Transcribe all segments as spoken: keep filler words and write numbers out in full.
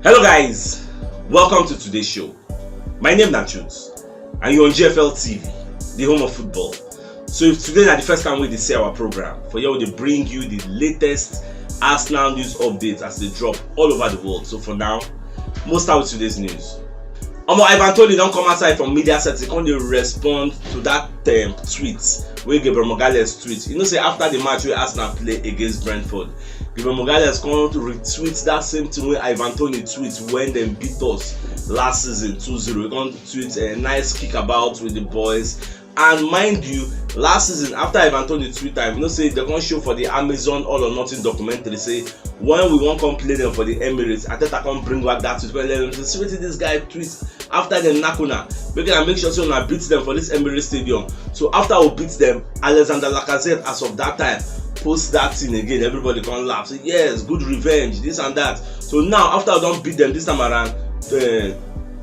Hello guys, welcome to today's show. My name na Chuts and you're on G F L T V, the home of football. So if today na the first time we dey see our program, for here we dey bring you the latest Arsenal news updates as they drop all over the world. So for now, we'll start with today's news. Omo, Ivan Toney don come outside from media setting come dey respond to that um, tweet wey Gabriel Magalhaes tweet. You know say after the match wey Arsenal play against Brentford, Gabriel Magalhaes come retweet that same thing wey Ivan Toney tweet when dem beat us last season two zero. He come tweet a nice kick about with the boys. And mind you, last season after Ivan Toney tweet time, you know say they come show for the Amazon All or Nothing documentary say when we wan come play them for the Emirates, Arteta come bring back that tweet. When dem say, see wetin this guy tweet after dem knack una, make una make sure say una beat them for this Emirates Stadium. So after we beat them, Alexander Lacazette as of that time post that thing again. Everybody come laugh, say yes, good revenge, this and that. So now after we don beat them this time around, uh,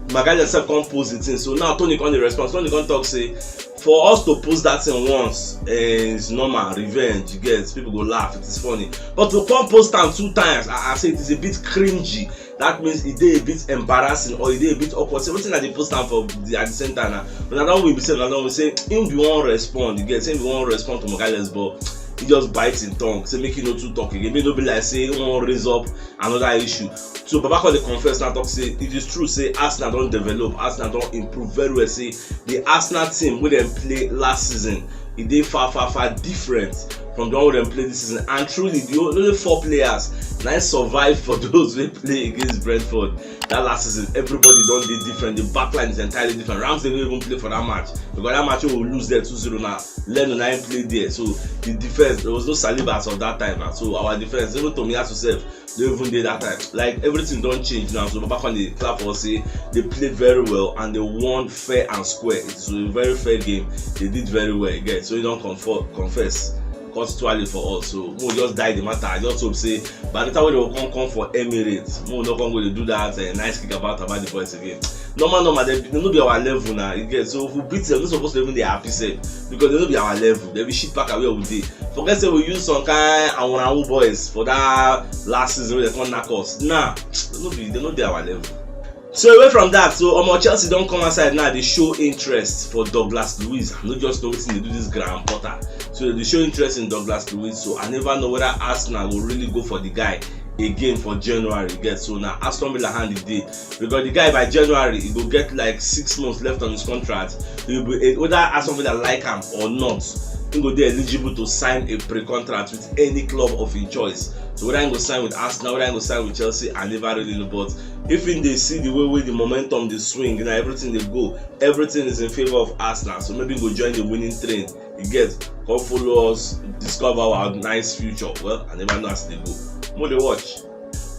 Magalhaes sef come post the thing. So now Toney come dey respond. Toney come talk say for us to post that thing once, eh, it's normal, revenge, you get, people go laugh, it is funny. But to come post am two times, I, I say it is a bit cringy. That means e dey a bit embarrassing or e dey a bit awkward. Say wetin I dey post am for the, at the center now. But I don win, be say I don win. Say him be wan respond, you get, say him be wan respond to Magalhaes, but he just bite him tongue. Say make he no too talk again. Make no be like say he wan raise up another issue. So Baba come dey confess now, talk say it is true say Arsenal don develop, Arsenal don improve very well. Say the Arsenal team wey dem play last season, e dey far far far different from the one wey dem play this season. And truly, the only four players na im survive for those wey play against Brentford that last season. Everybody don dey different. The backline is entirely different. Ramsdale no even play for that match because that match wey we lose there two zero na Leno na im play there. So the defense, there was no Saliba as of that time na. So our defense, even Tomiyasu sef, no even dey that time. Like, everything don change now. So Baba come dey clap for us say they played very well and they won fair and square. It is a very fair game. They did very well, you get. So he don confo- confess cut twale for us. So we just die the matter. I just hope say by the time wey they go come come for Emirates, we no come go dey do that uh, nice kick about about the boys again. Normal normal, they, they no be our level now, you get. So if we beat them, we no suppose to even dey happy sef because they no be our level. They be shit packer where we dey. Forget say we use some kind awunawu boys for that last season wey they come knack us. Nah, they no be, they no dey our level. So away from that, so omo, Chelsea don come outside now dey show interest for Douglas Luiz. I no just know wetin dey do this Graham Potter. So they dey show interest in Douglas Luiz. So I never know whether Arsenal go really go for the guy again for January, you get. So na Aston Villa hand e dey because the guy by January he go get like six months left on his contract. He will be, whether Aston Villa like am or not, he go dey eligible to sign a pre-contract with any club of him choice. So whether he go sign with Arsenal, whether he go sign with Chelsea, I never really know. But if he dey see the way wey the momentum dey swing, you know, everything dey go, everything is in favour of Arsenal. So maybe he go join the winning train. You get, come follow us discover our nice future. Well, I never know as e dey go. Mo dey watch.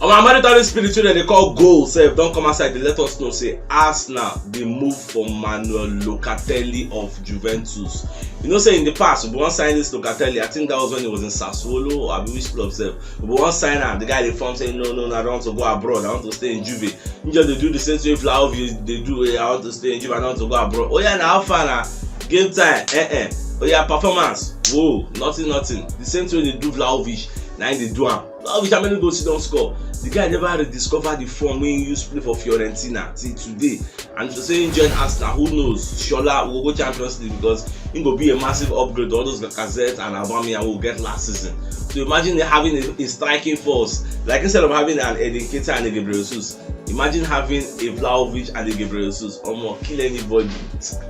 Omo, Maritali Spirit wey dem dey call Goal sef don come outside dey let us know say Arsenal dey move for Manuel Locatelli of Juventus. You know say in the past we wan sign this Locatelli. I think that was when he was in Sassuolo or abi which club sef. We wan sign am. The guy dey form say no, no, no, I don't want to go abroad. I want to stay in Juve. He just dey do the same thing Vlahovic dey do. Wey I want to stay in Juve. I don't want to go abroad. Oh yeah, na how far na game time? Eh eh. Oh yeah, performance. Whoa, nothing, nothing. The same thing wey dey do Vlahovic, na him dey do am. Vlahovic, how many goals he don score? The guy never rediscover the form wey he use play for Fiorentina till today. And if you say he join Arsenal, who knows? Shola will go Champions League because he go be a massive upgrade to all those Lacazette and Aubameyang we get last season. So imagine having a, a striking force, like instead of having an Eddie Nketiah and a Gabriel Jesus, imagine having a Vlahovic and a Gabriel Jesus. Omo, kill anybody.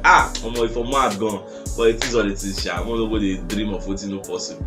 Ah, omo, if a mad gun, but it is what it is, sha. Mo no go dey dream of wetin no possible.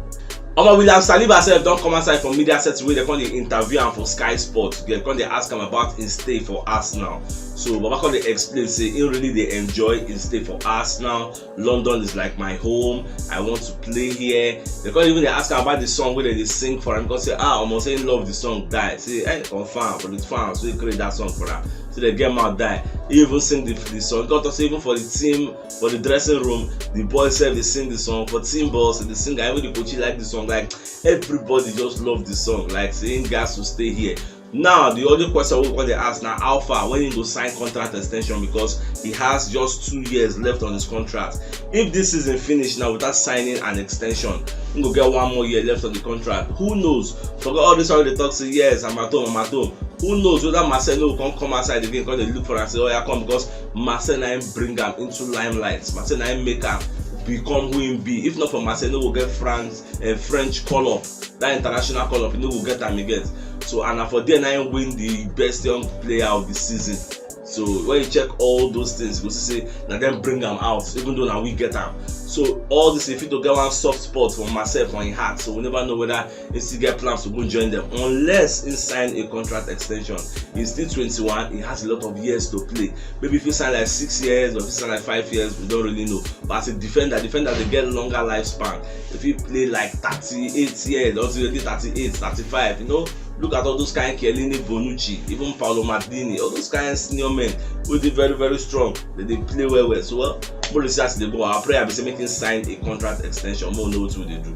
Omo, William Saliba sef don come outside for media set wey dem come dey interview am for Sky Sports. Dem come dey ask am about him stay for Arsenal. So Baba come dey explain say he really dey enjoy him stay for Arsenal. London is like my home. I want to play here. Dem come even dey ask am about the song wey dem dey sing for am. He come say, ah, omo, say he love the song die. Say, eh, confirm for the fans wey create that song for am. So dem get mouth die. He even sing the, the song. He come talk say even for the team, for the dressing room, the boys sef dey sing the song. For team boss, they sing am. Even the coach like the song. Like, everybody just love the song. Like, say he gats to stay here. Now the only question we go dey ask na how far, when he go sign contract extension, because he has just two years left on his contract. If this season finish now without signing an extension, he go get one more year left on the contract. Who knows? Forget all this one wey dey talk say yes, I'm at home, I'm at home. Who knows whether Marseille no go come come outside again, come dey look for am say, "Oh yeah, come," because Marseille na him bring am into limelight. Marseille na him make am become who him be. If not for Marseille, no go get France, uh, French call up, that international call up, you no go get am again. So, and na for there na him win the best young player of the season. So when you check all those things, you go see say na dem bring am out, even though na we get am. So all this, if you to get one soft spot for Marseille for him heart, so we never know whether he still get plans to go join them, unless he sign a contract extension. He's still twenty-one, he has a lot of years to play. Maybe if he sign like six years or if he sign like five years, we don't really know. But as a defender, defender dey get longer lifespan. If he play like thirty-eight years, or thirty-eight, thirty-five, you know, look at all those kind Chiellini, Bonucci, even Paolo Maldini, all those kind senior men wey dey very, very strong. They dey play well well. So, well, more see as they go. Our prayer be say make him sign a contract extension. More know what they do.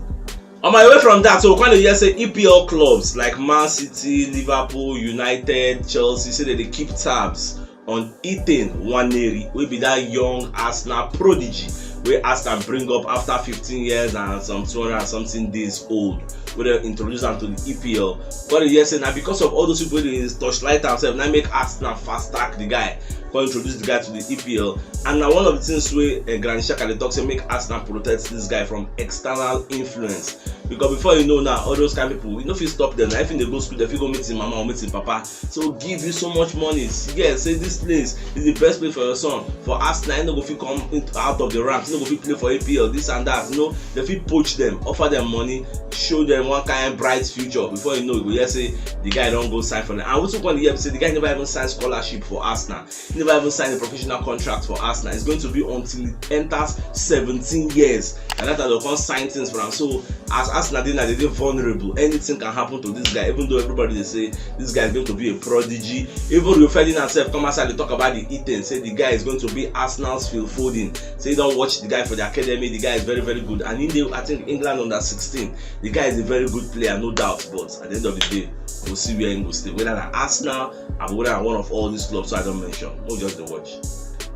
On my way from that, so we kind of hear say E P L clubs like Man City, Liverpool, United, Chelsea say that they keep tabs on Ethan Nwaneri, wey be that young Arsenal prodigy wey Arsenal bring up after fifteen years and some two hundred and something days old, wey dem introduce am to the E P L. But yes, say na because of all those people wey dey torchlight am sef, na make Arsenal fast track the guy, come introduce the guy to the E P L. And na one of the things wey, eh, Granit Xhaka dey talk say make Arsenal protect this guy from external influence. Because before you know now, all those kind people, you no fit stop them. Na if they go school, they fit go meet him mama or meet him papa. So give you so much money. Yes, say this place is the best place for your son. For Arsenal, he no go fit come in, out of the ranks. He no go fit play for E P L, this and that. You know, they fit poach them, offer them money, show them one kind bright future. Before you know, you go hear say the guy don go sign for them. And wetin come dey hear be say the guy never even sign scholarship for Arsenal. He never even sign a professional contract for Arsenal. It's going to be until he enters seventeen years, and that time dem come sign things for am. So as Arsenal dey now, they dey vulnerable. Anything can happen to this guy, even though everybody dey say this guy is going to be a prodigy. Even Rio Ferdinand sef come outside dey talk about the Ethan, say the guy is going to be Arsenal's Phil Foden. Say he don watch the guy for the academy. The guy is very, very good, and he dey, I think, England under sixteen. The guy is a very good player, no doubt, but at the end of the day, we'll see where he go stay. Whether na Arsenal, abi whether na one of all these clubs wey I don mention, we'll just dey watch.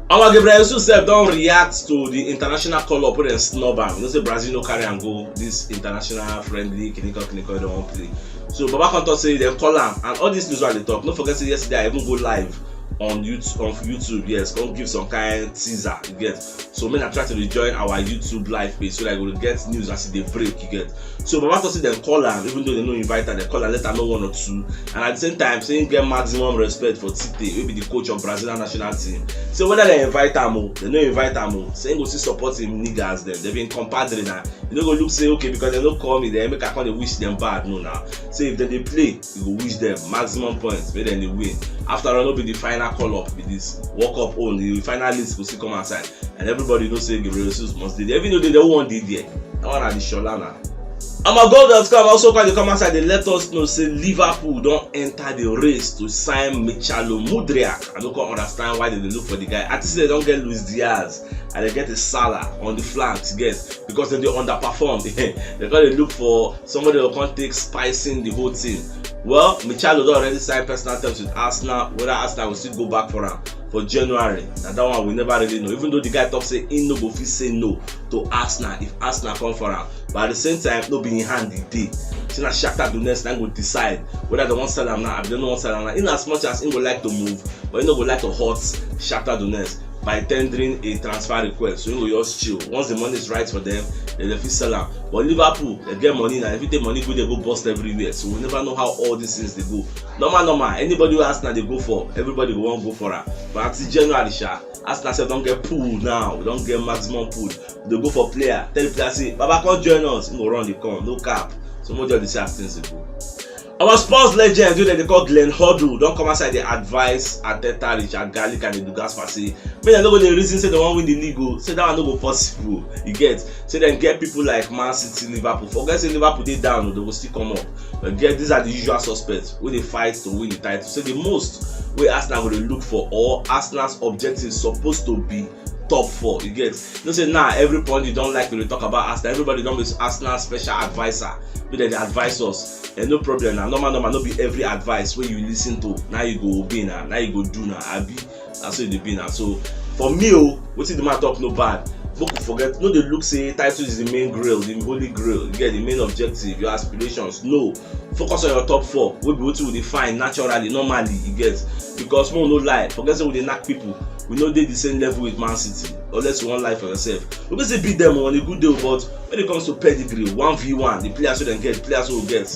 Omo, Gabriel Jesus sef don react to the international call up wey dem snub am. You know say Brazil no carry am go this international friendly, kinikan kinikan wey dem wan play. So Baba come talk say dem call am, and all this news wey I dey talk, no forget say yesterday I even go live on YouTube, on YouTube, yes, come give some kind teaser, you get. So make I try to rejoin our YouTube live page so that you go get news as e dey break, you get. So Baba talk say dem call am, even though they no invite am, dem call am, let am know one or two. And at the same time, say he get maximum respect for Tite, wey be the coach of Brazilian national team. Say whether they invite am o, they no invite am o, say he go still support him niggas dem. They been compadre na. You no go look say, okay, because they no call me, then make I come dey wish them bad. No, now. Say if they dey play, you go wish them maximum points, make dem dey win. After all, no be the final call up be this. World Cup own, the final list go still come outside, and everybody know say Gabriel Jesus must dey there. Even though they don't want dey there, that one na the Shola na. Omo, goal dot com also come dey come outside dey let us know say Liverpool don enter the race to sign Michalo Mudryk. I no come understand why they dey look for the guy. I think say they don get Luis Diaz and they get a Salah on the flanks, get, because they dey underperform. They come dey look for somebody wey come take spicing the whole thing. Well, Michalo don already sign personal terms with Arsenal. Whether Arsenal will still go back for am for January, na that one we never really know. Even though the guy talk say he no go fit say no to Arsenal if Arsenal come for am, but at the same time, no be in hand the day. Say na Shakhtar Donetsk na go decide whether they wan sell am now, abi they no wan sell am now. In as much as he go like to move, but he no go like to hurt Shakhtar Donetsk by tendering a transfer request. So he go just chill. Once the money is right for them, then they fit sell am. But Liverpool, they get money now. If you take money, go they go bust everywhere. So we never know how all these things they go. Normal, normal. Anybody who Arsenal they go for, everybody go want go for her. But until January, sha, Arsenal sef don get pool now. We don get maximum pool. They go for player. Tell the player say, "Baba, come join us." He go run the come. No cap. So more just dey see as things dey go. Our Spurs legend, wey dem dey call Glenn Hoddle, don come outside dey advise Arteta, Richard Garlick and Edu Gaspar say make dem no go dey reason say dem wan win the league o, say that one no go possible. You get, say dem get people like Man City, Liverpool. Forget say Liverpool dey down o, dem go still come up. But get, these are the usual suspects wey dey fight to win the title. Say the most wey Arsenal go dey look for, or Arsenal's objective suppose to be, top four. You get? You know say now everybody don like to dey talk about Arsenal. Everybody don be Arsenal special advisor. Be dem dey advise us. And no problem now. Normal, normal, no be every advice wey you listen to, now you go obey now, now you go do now, abi? Na so e dey be now. So for me, oh, wetin the man talk no bad. Make we forget, no dey look say title is the main grail, the holy grail. You get the main objective, your aspirations. No, focus on your top four, wey be wetin we dey find naturally, normally, you get. Because make we no lie, forget say we dey knack people. We no dey the same level with Man City, unless you wan lie for yourself. We go still beat them on a good day, but when it comes to pedigree, one v one, the players wey dem get, players wey we get,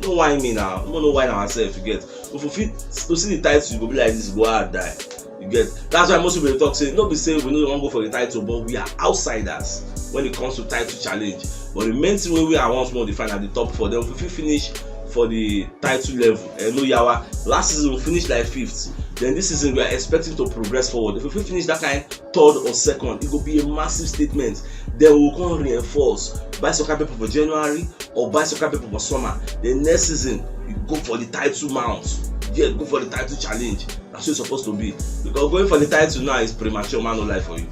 no whine me now. We no whine ourselves, you get. If we fit to see the title, you go be like this, go out die. You get? That's why most people dey talk say no be say we no wan go for the title, but we are outsiders when it comes to title challenge. But the main thing wey we are once more define at the top four. Then if we fit finish for the title level, eh, no yawa. Last season we finish like fifth. Then this season we are expecting to progress forward. If we fit finish that kind third or second, it go be a massive statement. Then we go come reinforce, buy some kind people for January or buy some kind people for summer. The next season, you go for the title mount. Yeah, go for the title challenge. That's what it's supposed to be. Because going for the title now is premature, man, no lie for you.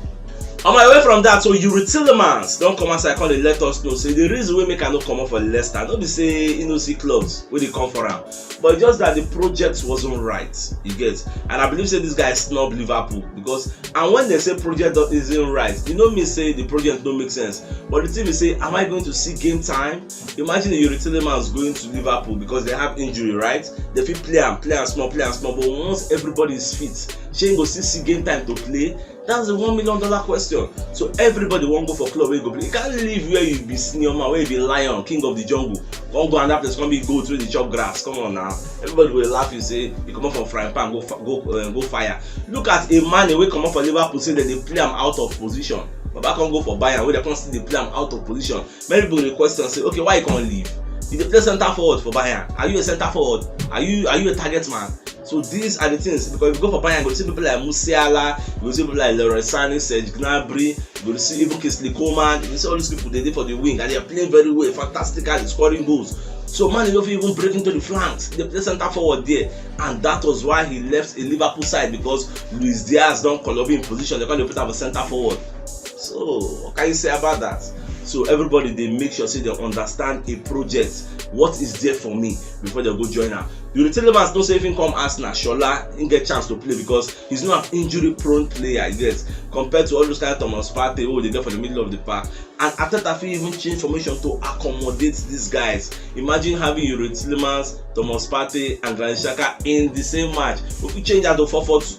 On my way from that, so Youri Tielemans don come outside, come dey let us know say the reason wey make I no comot for Leicester, no be say he no see clubs wey dey come for am, but just that the project wasn't right. You get? And I believe say this guy snub Liverpool because, and when they say project don isn't right, e no mean say the project no make sense. But the thing is say, am I going to see game time? Imagine Youri Tielemans going to Liverpool because they have injury, right? They fit play am, play am small, play am small. But once everybody is fit, shey he go still see game time to play? That's the one million dollar question. So everybody wan go for club wey go play. You can't leave where you be senior man, where you be lion, king of the jungle. Come go another place, come be goat wey dey chop grass. Come on now. Everybody go dey laugh you say you comot from frying pan, go fi- go uh, go fire. Look at a man wey comot for Liverpool, say dem dey play am out of position. Baba come go for Bayern, wey dem come still dey play am out of position. Many people dey question say, okay, why you come leave? You dey play center forward for Bayern. Are you a center forward? Are you are you a target man? So these are the things, because if you go for Bayern, you go see people like Musiala, you go see people like Leroy Sané, Serge Gnabry, you go see even Kingsley Coman. You see all these people, they dey for the wing and they are playing very well, fantastically scoring goals. So man, you don't even break into the flanks. They play center forward there, and that was why he left a Liverpool side, because Luis Diaz don call up in position. They call him put am for center forward. So what can you say about that? So everybody, they make sure say they understand a project. What is there for me before they go join am? Youri Tielemans know say if he come Arsenal, Shola he get chance to play because he's not an injury prone player, you get, compared to all those kind of Thomas Partey wey dey get for the middle of the park. And Arteta fit even change formation to accommodate these guys. Imagine having Youri Tielemans, Thomas Partey, and Granit Xhaka in the same match. We fit change that to four four two.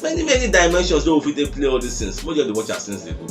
Many many dimensions wey we fit take play all these things. Make you dey watch as things dey go.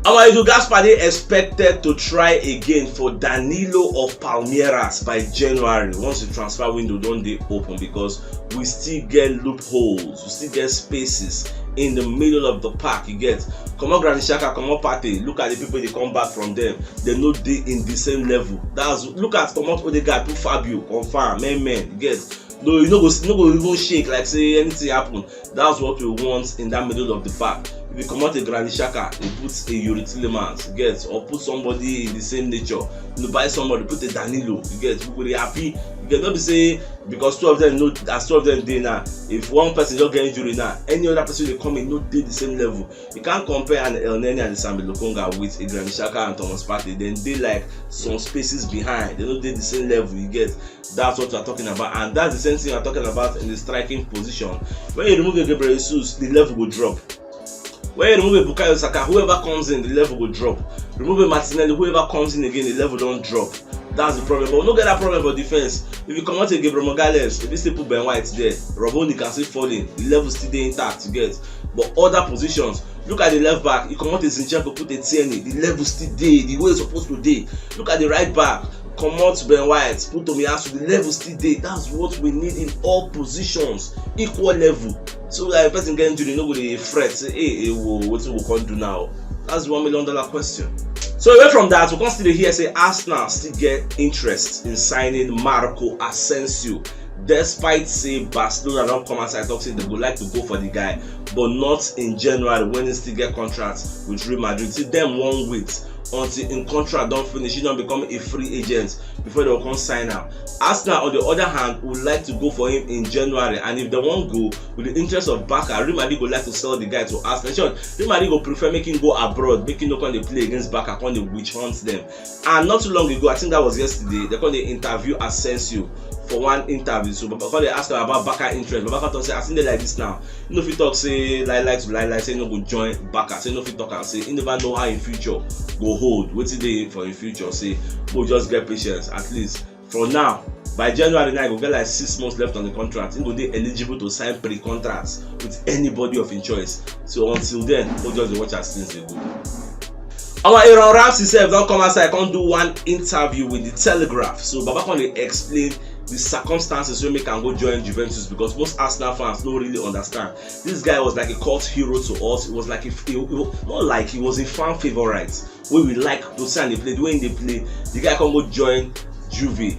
Omo, Edu Gaspar dey expected to try again for Danilo of Palmeiras by January, once the transfer window don dey open, because we still get loopholes, we still get spaces in the middle of the park. You get? Comot Granit Xhaka, comot Partey. Look at the people they come back from them. They no dey in the same level. That's, look at, comot Odegaard, put Fabio, confirm, amen. You get? No, you no go, no go even shake like say anything happen. That's what we want in that middle of the park. If you comot a Granit Xhaka, you put a Youri Tielemans, you get, or put somebody in the same nature. You buy somebody, put a Danilo, you get, we go dey happy. You get, no be say because two of them no, as two of them dey now, if one person just get injury now, any other person dey come in no dey the same level. You can't compare an Elneny and Sambi Lokonga with a Granit Xhaka and Thomas Partey. Then dey like some spaces behind. They no dey the same level, you get. That's what we're talking about, and that's the same thing we're talking about in the striking position. When you remove Gabriel Jesus, the level go drop. When you remove Bukayo Saka, whoever comes in, the level go drop. Remove Martinelli, whoever comes in again, the level don drop. That's the problem. But we no get that problem for defense. If you comot Gabriel Magalhaes, if you still put Ben White there, Raboni can still fall in. The level still dey intact, you get. But other positions, look at the left back. You comot Zinchenko, put a Tierney. The level still dey the way it's supposed to dey. Look at the right back. Comot Ben White, put Tomiyasu. The level still dey. That's what we need in all positions, equal level. So that if person get injury, no go dey fret say, hey, hey, whoa, wetin we come do now? That's the one million dollar question. So away from that, we come still dey hear say Arsenal still get interest in signing Marco Asensio, despite say Barcelona don come outside talk say they go like to go for the guy, but not in January when he still get contract with Real Madrid. See, them wan wait. until im contract don finish, he don become a free agent before dem come sign am. Arsenal, on the other hand, would like to go for him in January, and if dem wan go, with the interest of Barca, Real Madrid go like to sell the guy to Arsenal. In short, Real Madrid go prefer make him go abroad, make him no come dey play against Barca, come dey witch hunt dem. And not too long ago, I think that was yesterday, dem come dey interview Asensio for one interview. So Baba come dey ask am about Barca interest. Baba come talk say, as e dey like this now, he no fit talk say lie lie to lie lie, say he no go join Barca, say he no fit talk am, say he never know how him future go hold, wetin dey for him future. Say, "Mo just get patience, at least for now, by January now, he go get like six months left on the contract. He go dey eligible to sign pre-contract with anybody of him choice. So until then, mo just dey watch as things dey go." Our Aaron Ramsey sef don come outside, come do one interview with the Telegraph. So Baba come dey explain the circumstances wey make am go join Juventus, because most Arsenal fans no really understand. This guy was like a cult hero to us. It was like a, he, he, not like, he was a fan favorite wey we like to see am dey play. The way he dey play, the guy come go join Juve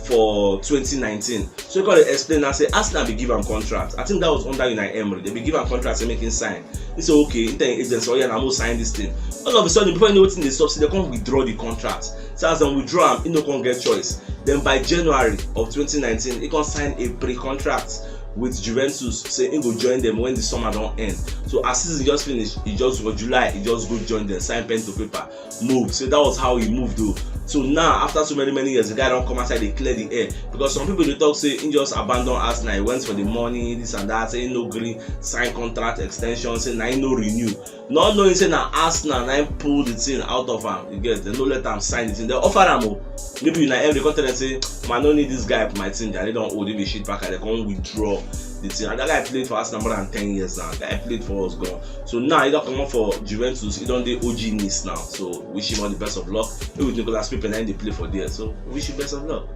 for twenty nineteen. So he come dey explain now say Arsenal bin give am contract. I think that was under Unai Emery. Dem bin give am contract, say make him sign. He say, "Okay." He tell him agent say, "Oh yeah, na mo sign this thing." All of a sudden, before you know wetin dey sup, say dem come withdraw the contract. So as dem withdraw am, he no come get choice. Then by January of twenty nineteen, he come sign a pre-contract with Juventus, say he go join dem when the summer don end. So as season just finish, he just, for July, he just go join dem, sign pen to paper, move. So that was how he moved though. So now, after so many, many years, the guy don come outside dey clear the air, because some people dey talk say he just abandon Arsenal, he went for the money, this and that, say he no gree sign contract extension, say na he no renew. Not knowing say na Arsenal na him pull the thing out of am. You get, dem no let am sign the thing. Dem offer am o. Maybe Unai Emery come tell dem say, "Ma, no need this guy for my team. They don old, he be shit packer." Dem come withdraw the thing. And that guy played for Arsenal more than ten years now. That guy played for us, gone. So now he don comot for Juventus. He don dey O G needs now. So wish him all the best of luck. He with Nicolas Pepe, na him dey play for there. So wish you best of luck.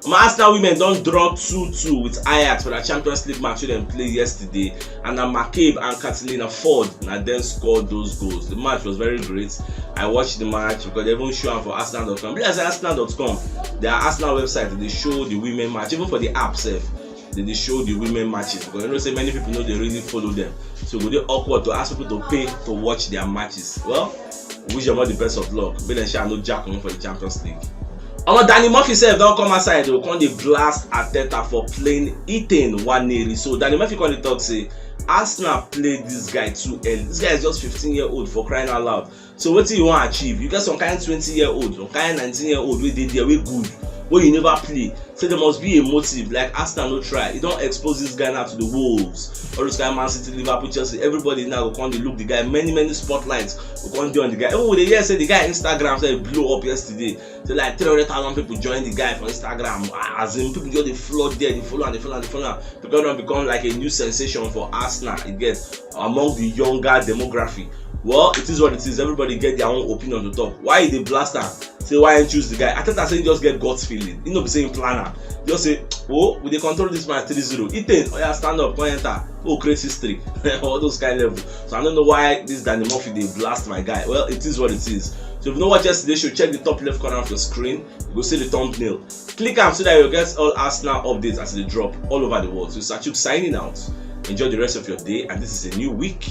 My Arsenal women don draw two two with Ajax for their Champions League match wey dem play yesterday, and na McCabe and Catalina Ford na dem score those goals. The match was very great. I watched the match because dem even show am for Arsenal dot com. Be like say Arsenal dot com, their Arsenal website, dem dey show the women match. Even for the app sef, dem dey show the women matches, because you know say many people no dey really follow dem. So e go dey awkward to ask people to pay to watch their matches. Well, wish dem all the best of luck. Make dem sha no jack comot for the Champions League. Omo, Danny Murphy sef don come outside o, come dey blast Arteta for playing Ethan Nwaneri. So Danny Murphy come dey talk say Arsenal play this guy too early. This guy is just fifteen year old, for crying out loud. So wetin you wan achieve? You get some kind twenty year old, some kind nineteen year old wey dey there, wey good, wey you never play. So there must be a motive. Like, Arsenal no try. E don expose this guy now to the wolves. All those kind Man City, Liverpool, Chelsea, everybody now go come dey look the guy. Many, many spotlights go come dey on the guy. Even we dey hear say the guy Instagram sef blow up yesterday. So like three hundred thousand people join the guy for Instagram. As in, people just dey flood there, dey follow am, dey follow am, dey follow am. Because e don become like a new sensation for Arsenal. You get, among the younger demography. Well, it is what it is. Everybody get their own opinion to talk. Why e dey blast am? Say why he choose the guy. Arteta say he just get gut feeling. He no be say he plan am. Just say, "Oh, we dey control this match three zero. Ethan, oya, stand up, come enter. Oh, create history." All those kind level. So I don't know why this Danny Murphy dey blast my guy. Well, it is what it is. So if you no watch yesterday show, check the top left corner of your screen. You go see the thumbnail. Click am so that you get all Arsenal updates as they drop all over the world. So Sachuk signing out. Enjoy the rest of your day, and this is a new week.